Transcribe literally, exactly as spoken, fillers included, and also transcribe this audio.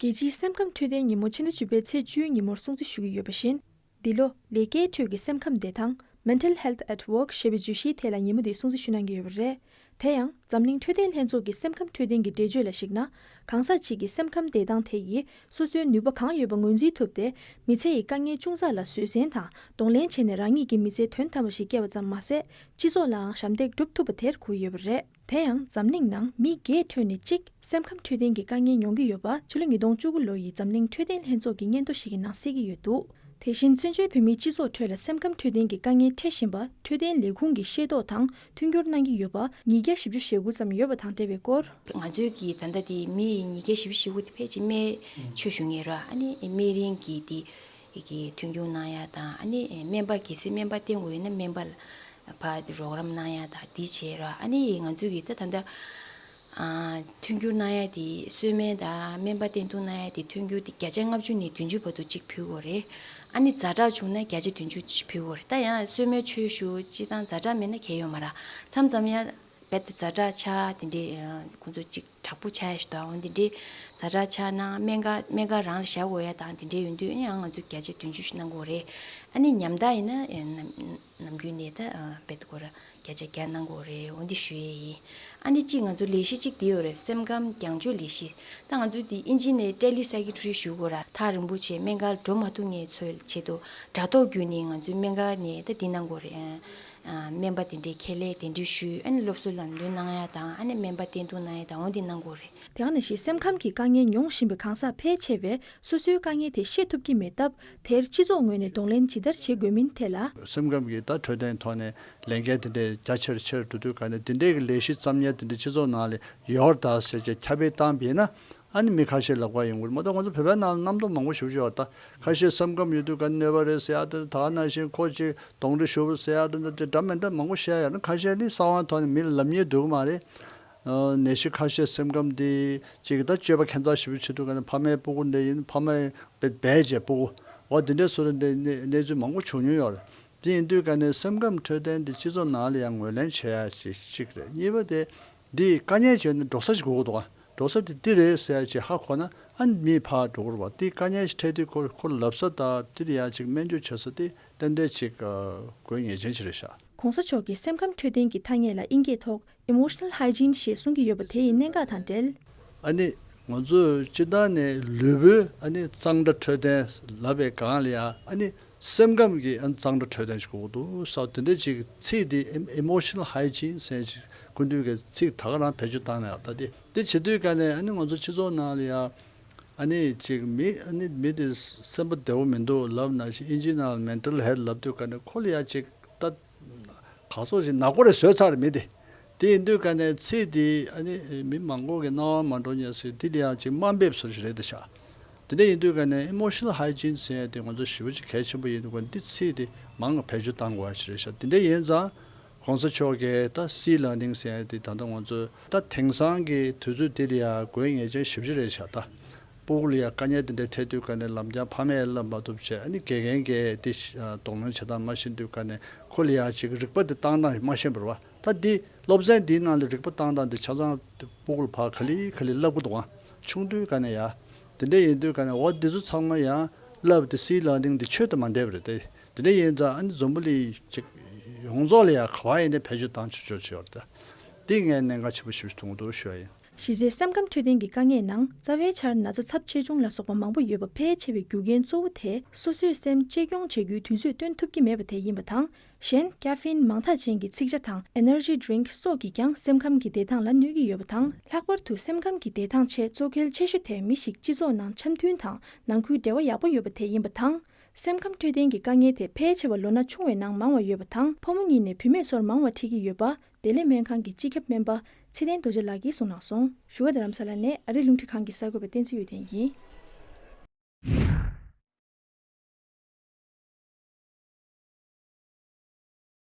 རྒྱལ་སྤྱིའི་སེམས་ཁམས་འཕྲོད་བསྟེན་ཉིན་མོ་ཕྱི་ཟླ་བཅུ་པའི་ཚེས་བཅུའི་ཉིན་མོར་སྲུང་བརྩི་ཞུ་གི་ཡོད་པ་བཞིན། འདི་ལོ་ལས་ཀའི་ཁྲོད་ཀྱི་སེམས་ཁམས་བདེ་ཐང་Mental Health at Work ཞེས་པའི་བརྗོད་གཞིའི་ཐད་ལ་ཉིན་མོ་འདི་སྲུང་བརྩི་ཞུ་གནང་གི་ཡོད་པ་རེད། དེ་ཡང་འཛམ་གླིང་འཕྲོད་བསྟེན་ལྷན་ཚོགས་ཀྱི་སེམས་ཁམས་འཕྲོད་བསྟེན་གྱི་འགྲེལ་བརྗོད་ལ་གཞིགས་ན། གང་ཟག་གཅིག་གི་སེམས་ཁམས་བདེ་ཐང་དེ་ཡིས་སོ་སོའི་ནུས་པ་གང་ཡོད་པ་ངོས་འཛིན་ཐུབ་སྟེ། མི་ཚེ་ཡི་དཀའ་ངལ་ཅུང་ཟད་ལ་བཟོད་བསྲན་དང་གདོང་ལེན་བྱས་ནས་རང་ཉིད་ཀྱི་མི་ཚེ་དོན་དམ་པ་ཞིག་སྐྱེལ་བ་ཙམ་མ་ཟད། སྤྱི་ཚོགས་ལའང་ཞབས་འདེགས་སྒྲུབ་ཐུབ་པ་དེར་གོ་ཡོད་པ་རེད། དེ་ཡང་འཛམ་གླིང་ནང་མི་བརྒྱད་ཁྲོད་ནས་གཅིག་སེམས་ཁམས་འཕྲོད་བསྟེན་གྱི་དཀའ་ངལ་མྱོང་གི་ཡོད་པ་ཕྱི་ལོ་ཉིས་སྟོང་བཅུ་དགུ་ལོ་ཡི་འཛམ་གླིང་འཕྲོད་བསྟེན་ལྷན་ཚོགས་ཀྱི་སྙན་ཐོ་ཞིག་གི་ནང་གསལ་གྱི་ཡོད་འདུག་དེ་བཞིན་བཙན་བྱོལ་བོད་མིའི་སྤྱི་ཚོགས་ཁྲོད་ལ་སེམས་ཁམས་འཕྲོད་བསྟེན་གྱི་དཀའ་ངལ་འཕྲད་བཞིན་པ་འཕྲོད་བསྟེན་ལས་ཁུངས་ཀྱིས་ཤེས་རྟོགས་དང་མཐུན་འགྱུར་གནང་གི་ཡོད་པ་ཉིས་བརྒྱ་བཞི་བཅུ་ཞེ་དགུ་ཙམ་ཡོད་པ་དང་འབྲེལ་བའི་སྐོར། ང་ཚོའི་གི་ད་ལྟ་དེ་མི་ཉིས་བརྒྱ་བཞི་བཅུ་ཞེ་དགུ་དེ་ཕལ་ཆེར་སྨན་བཅོས་ཞུ་མཁན་རེད། ཨ་ནི་སྨན་རིན་གྱི་དེ་གི་མཐུན་འགྱུར་གནང་ཡ་དང་ཨ་ནི་སྨན་པ་གལ་སྲིད་སྨན་པ་བསྟེན་དགོས་ཡོད་ན་སྨན་པ་ལ་ཕར་རོགས་རམ་གནང་ཡ་དང་དེ་བྱས་ར། ཨ་ནི་ང་ཚོའི་གི་ད་ད་ལྟ་ཨ་མཐུན་འགྱུར་གནང་ཡ་དེ་གསོལ་སྨན་དང་སྨན་པ་བསྟེན་གཏོང་གནང་ཡ་དེ་མཐུན་འགྱུར་དེ་བརྒྱ་ཆ་ལྔ་བཅུ་ནས་བདུན་ཅུ་བར་དུ་གཅིག་ཕུལ་དགོས་རེད། ཨ་ནི་ཛ་དྲག་བྱུང་ན་བརྒྱ་ཆ་བདུན་ཅུ་ཕུལ་དགོས་རེད། ད་ཡང་གསོལ་སྨན་ཆུ་ཞུ་སྤྱི་བཏང་ཛ་དྲག་མེད་ན་གལ་ཡོད་མ་རེད། མཚམས་མཚམས་ཡང་རྦད་དེ་ཛ་དྲག་ཆགས་དེ་འདྲའི་ཁོང་ཚོ་གཅིག་དྲག་པོ་ཆགས་ཡ་ཞིག་འདུག་འོན་དེ་འདྲའི་ཛ་དྲག་ཆགས་ན་སྨན་ཁང་སྨན་ཁང་རང་ལ་བཞག་དགོས་ཡ་དང་དེ་འདྲའི་ཡོད་དུས་ཡང་ང་ཚོས་བརྒྱ་ཆ་བདུན་ཅུ་ཞིག་གནང་དགོས་རེད། ཨ་ནི་ཉམ་ཐག་ཡིན་ན་ནམ་ནམ་རྒྱུན་ནས་ད་རྦད་དེ་ཁོ་ར་བརྒྱ་ཆ་བརྒྱ་གནང་དགོས་རེད། འོན་ཏེ་ཞུ་ཡས་ཡིན། ཨ་ནི་གཅིག་ང་ཚོ་ལས་གཞི་གཅིག་དེ་ཡོད་རེད། སེམས་ཁམས་རྒྱང་སྐྱོད་ལས་གཞི། ད་ང་ཚོ་དེ་ཨིན་ཇི་ནས་ཏེ་ལི་སའི་ཀི་ཊི་རི་ཞུ་དགོས་ར། ཐག་རིང་པོ་བྱས་སྨན་ཁང་འགྲོ་མ་ཐུབ་མཁན་ཚོའི་ཆེད་དུ་དྲ་ཐོག་བརྒྱུད་ནས་ང་ཚོའི་སྨན་ཁང་ནས་ད་འདི་གནང་དགོས་རེད། ཨ་སྨན་པ་དེ་འདྲའི་ཁས་ལེན་དེ་འདྲའི་ཞུས། ཨ་ནི་སློབ་གསོ་ལམ་སྟོན་གནང་ཡ་དང་ཨ་ནི་སྨན་པ་བསྟེན་གཏོང་གནང་ཡ་དང་འོ་འདི་གནང་དགོས་རེད། དེ་ག་ནང་བཞིན་སེམས་ཁམས་ཀྱི་དཀའ་ངལ་མྱོང་བཞིན་པའི་གང་ཟག་ཕལ་ཆེ་བས་སོ་སོའི་དཀའ་ངལ་དེ་ཤེས་ཐུབ་ཀྱི་མེད་སྟབས། དེར་སྤྱི་ཚོགས་ངོས་ནས་གདོང་ལེན་ཇི་ལྟར་བྱེད་དགོས་མིན་ཐད་ལ། སེམས་ཁམས་ཀྱི་ད་འཕྲོད་བསྟེན་ཐོག་ནས་ལས་འགན་དེ་འདྲའི་རྒྱ་ཆེར་ཆེར་འགྲོ་དུས་ག་ནས་དེ་འདྲའི་གི་ལས་གཞི་བརྩམ་ཡ་དེ་འདྲའི་སྤྱི་ཚོགས་ནང་ལ་ཡོད་ད་ཟེར་བྱས་ཁྱབ་སྤེལ་བཏང་བ་ཡིན་ན། ཨ་ནི་མི་ཁ་ཤས་ལབ་ག་ཡོང་གི་རེད་མ་གཏོགས་ང་ཚོ་བོད་པའི་ནང་རྣམ་རྟོག་མང་པོ་ཞེ་པོ་ཅིག་ཡོད་རེད་ད། ཁ་ཤས་སེམས་ཁམས་ཡོད་དུས་ག་ནས་གནོད་པ་རེད་ཟེར་ཡ་དེ། ད་ག་ནང་བཞིན་ཁོ་ཅིག་གདོན་འདྲེ་ཞུགས་ཟེར་ཡ་དེ་འདྲ་དེ་འདྲ་མི་འདྲ་མང་པོ་བཤད་ཡ་ཡོད་ན། ཁ་ཤས་ནི་གསང་བའི་ཐོག་ནས་མི་ལ་ལབ་མཁན་འདུག་གི་མ་རེད། ཨ་ནད་གཞི་ཁ་ཤས་སེམས་ཁམས་དེ་ཅིག་ད་སྤྱོད་པ་ཁྱད་མཚར་ཞེ་པོ་བྱེད་དུས་ག་ནས་ཕ་མའི་སྤུ་གུ་འདྲ་ཡིན། ཕ་མས་བེད་བེད་བྱས་སྤུ་གུ་འོ་དེ་འདྲའི་བཟོ་འདྲ་གནས་གནས་ཚུལ་མང་པོ་བྱུང་མྱོང་ཡོད་རེད། དེ་ཡིན་དུས་ག་ནས་སེམས་ཁམས་འཕྲོད་བསྟེན་དེ་སྤྱི་ཚོགས་ནང་ལ་ཡང་ངོས་ལེན་བྱེད་ཡ་ཅིག་གཅིག་རེད། གཉིས་པ་དེ། འདི་དཀའ་ངལ་བྱས་ནས་འགྲོ་ས་ཞིག་དགོས་ཀྱི་འདུག་ག་འགྲོ་ས་དེ་འདི་རེད་ཟེར་ཡ་ཅིག་ཧ་གོ་ན། ཨ་ནི་མི་ཕར་འགྲོ་གི་རེད་པ། འདི་དཀའ་ངལ་ཞིག་འཕྲད་དུས་ཁོ་ཁོ་ལབ་ས་དང་འདིར་ཡ་ཅིག་སྨན་བཅོས་བྱེད་ས་དེ་ཏན་ཏན་ཅིག་དགོས་ངེས་ཅན་ཞིག་རེད་ཤག་གོང་ས་མཆོག་གིས་སེམས་ཁམས་འཕྲོད་བསྟེན་གྱི་ཐ་སྙད་ལ་དབྱིན་སྐད་ཐོག་Emotional Hygiene ཞེས་གསུང་གི་ཡོད་པ་དེ་ཡི་གནད་འགག་དང་འབྲེལ། ཨ་ནི་ང་ཚོས་སྤྱིར་བཏང་ནས་ལུས་པོའི་ཨ་ནི་གཙང་སྦྲ་འཕྲོད་བསྟེན་ལབ་པའི་སྒང་ལ་ཡ། ཨ་ནི་སེམས་ཁམས་ཀྱི་ཨ་ནི་གཙང་སྦྲ་འཕྲོད་བསྟེན་ཞིག་དགོས་ཀྱི་འདུག་ཟེར་དེ་འདྲ་ཅིག་ཚིག་འདི་Emotional Hygiene ཟེར་ཅིག་སྐུ་མདུན་གྱི་ཚིག་ད་ག་རང་བེད་སྤྱོད་བཏང་ནས་ད་དེ་དེ་བྱེད་དུས་ག་ནས་ཨ་ནི་ང་ཚོ་སྤྱི་ཚོགས་ནང་ལ་ཡ། ཨ་ནི་ཅིག་མི་ཨ་ནི་མི་དེ་སེམས་པ་བདེ་བོ་མི་འདུག་ལབ་ནང་བཞིན་ཨིན་ཇི་ནང་ལ་Mental Health ལབ་དུས་ག་ནས་ཁོ་ལ་ཡ་ཅིག་ད་ག་སོགས་ཤིག་ནག་པོ་རེ་བཟོས་ཚར་རེད་མི་དེ། དེ་ཡིན་དུས་ག་ནས་ཚིག་དེ་ཨ་ནི་མི་མང་པོ་གི་རྣ་བར་མ་འགྲོ་ཉེས་སུ་དེ་ལ་ཡང་ཅིག་དམའ་འབེབས་བཟོ་ཞིག་རེད་དེ་ཤག་དེ་འདྲ་ཡིན་དུས་ག་ནས་Emotional Hygiene ཟེར་ཡ་དེ་ང་ཚོ་ཞེ་པོ་ཅིག་གལ་ཆེན་པོ་ཡིན་དུས་ག་འདི་ཚིག་དེ་མང་བ་བེད་སྤྱོད་བཏང་དགོས་པ་ཞིག་རེད་ཤག་དེ་འདྲ་ཡིན་ཙང་གོང་ས་མཆོག་གིས་ད་Sea Learning ཟེར་ཡ་དེ་ད་ལྟ་ང་ཚོ་ད་དེང་སང་གི་དུས་ཚོད་འདི་ལ་ཡང་དགོས་ངེས་ཅན་ཞེ་པོ་ཅིག་རེད་ཤག་ད་སྤུ་གུ་ལ་ཡང་དཀའ་ངལ་དེ་འདྲ་འཕྲད་དུས་ག་ནས་ལམ་རྒྱག་ཕ་མས་ལབ་མ་ཐུབ་བྱས། ཨ་ནི་དགེ་རྒན་གྱིས་དེ་གདོང་ལེན་བྱེད་སྟངས་མ་ཤེས་དུས་ག་ནས་ཁོ་ལ་ཡང་ཅིག་རིག་པ་དེ་བཏང་སྟངས་མ་ཤེས་པ་རེད་པ། ད་འདི་སློབ་ཚན་འདིའི་ནང་ལ་རིག་པ་བཏང་སྟངས་འདི་ཆ་ཚང་སྤུ་གུ་ལ་ཕར་ག་ལེ་ག་ལེ་བསླབ་ཀྱི་འདུག་ག་ཆུང་དུས་ག་ནས་ཡ། དེ་འདྲ་ཡིན་དུས་ག་ནས་འོ་འདི་ཚོ་ཚང་མ་ཡང་བསླབ་དེ་Sea Learning འདི་ཆོས་དང་མ་འདྲེས་པ་རེད་དེ། དེ་འདྲ་ཡིན་ཙང་ཨ་ནི་འཛམ་བུ་གླིང་ཅིག་ཡོངས་རྫོགས་ལ་ཡང་ག་བ་ཡིན་ནའི་བེད་སྤྱོད་བཏང་ཆོག་ཆོག་ཆོག་རེད་ད། འདི་ངས་གནད་འགག་ཆེན་པོ་ཞེ་པོ་ཞིག་མཐོང་གི་འདུག་ཞུ་བ་ཡིན། གཞི་རྩའི་སེམས་ཁམས་འཕྲོད་བསྟེན་གྱི་དཀའ་ངལ་ནང་རྩ་བའི་ཆར་ན་ཚ་ཚབས་ཆེ་ཆུང་ལ་སོགས་པ་མང་པོ་ཡོད་པ། ཕལ་ཆེ་བའི་རྒྱུ་རྐྱེན་གཙོ་བོ་དེ་སོ་སོའི་སེམས་གཅེས་སྐྱོང་བྱེད་རྒྱུའི་དུས་ཚོད་བཏོན་ཐུབ་ཀྱི་མེད་པ་དེ་ཡིན་པ་དང་། གཞན་Caffeine མང་དག་ཅན་གྱི་ཚིག་ཇ་དང་Energy Drink སོགས་ཀྱིས་ཀྱང་སེམས་ཁམས་ཀྱི་བདེ་ཐང་ལ་གནོད་ཀྱི་ཡོད་པ་དང་། ལྷག་པར་དུ་སེམས་ཁམས་ཀྱི་བདེ་ཐང་ཆེད་གཙོ་གལ་ཆེ་ཤོས་དེ་མི་ཞིག་སྤྱི་ཚོགས་ནང་འཆམ་མཐུན་དང་ནང་ཁུལ་འབྲེལ་བ་ཡག་པོ་ཡོད་པ་དེ་ཡིན་པ་དང་། སེམས་ཁམས་འཕྲོད་བསྟེན་གྱི་དཀའ་ངལ་དེ་ཕལ་ཆེ་བ་ལོ་ན་ཆུང་བའི་ནང་མང་བ་ཡོད་པ་དང་། ཕོ་མོ་གཉིས་ནས་བུད་མེད་སོར་མང་བ་འཕྲད་ཀྱི་ཡོད་པ། བདེ་ལེགས་སྨན་ཁང་གི་སྤྱི་ཁྱབ་སྨན་པ་ཚེ་བརྟན་རྡོ་རྗེ་ལགས་ཀྱིས་གསུངས་གནང་སོང་། བཞུགས་སྒར་རྡ་རམ་ས་ལ་ནས་ཨ་རི་རླུང་འཕྲིན་ཁང་གི་གསར་འགོད་པ་བསྟན་འཛིན་འོད་ལྡན་ཡིན།